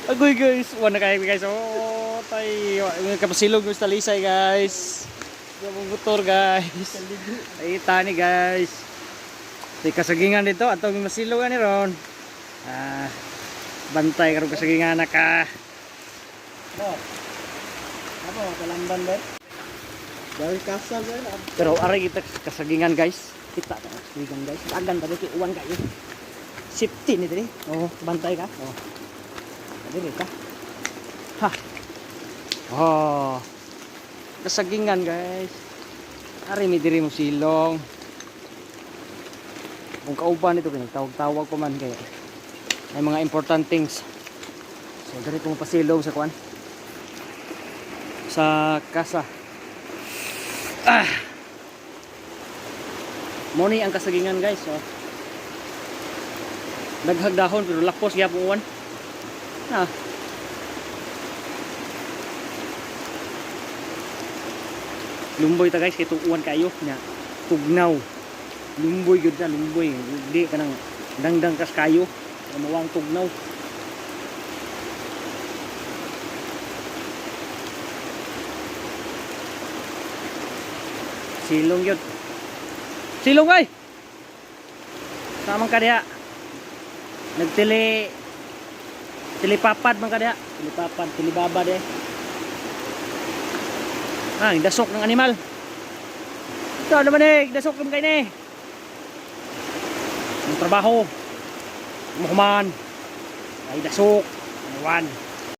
Agoy guys, wala na kayo guys. Oh, tay, kapasilog yung talisay guys. Yung motor guys. Ay tani guys. Tay kasagingan dito atong masilog ani ron. Ah, bantay karon kasagingan na ka. No. Apa kalamban ba? Dari kasal ba? Pero aray kita kasagingan guys. Kita ta kasagingan guys. Dagan ta kay uwan kayo. Safety ni diri. Oh, bantay ka. Oh. Diri ka. Ha. Oh. Kasagingan guys. Ari mi diri mo silong. Kung kauban nito kinagtawag-tawag ko man kay may mga important things. So diri ko mapasilong sa kuan. Sa kasa. Ah. Moni ang kasagingan guys, oh. Daghag dahon pero lakos gyapon uwan. Ah. Lumboy ta guys kay uwan kayo nya. Tugnaw. Lumboy gyud na lumboy. Di kanang dangdang kas kayo. Mawang tugnaw. Silong yun. Silong ay! Tamang ka diha. Nagtili tilipapad man ka diha. Tilipapad, tilibaba diha. Ah, ang dasok ng animal. Ito naman eh, dasok naman kayo ni. Ang trabaho. Mukuman. Ay dasok. Anuan.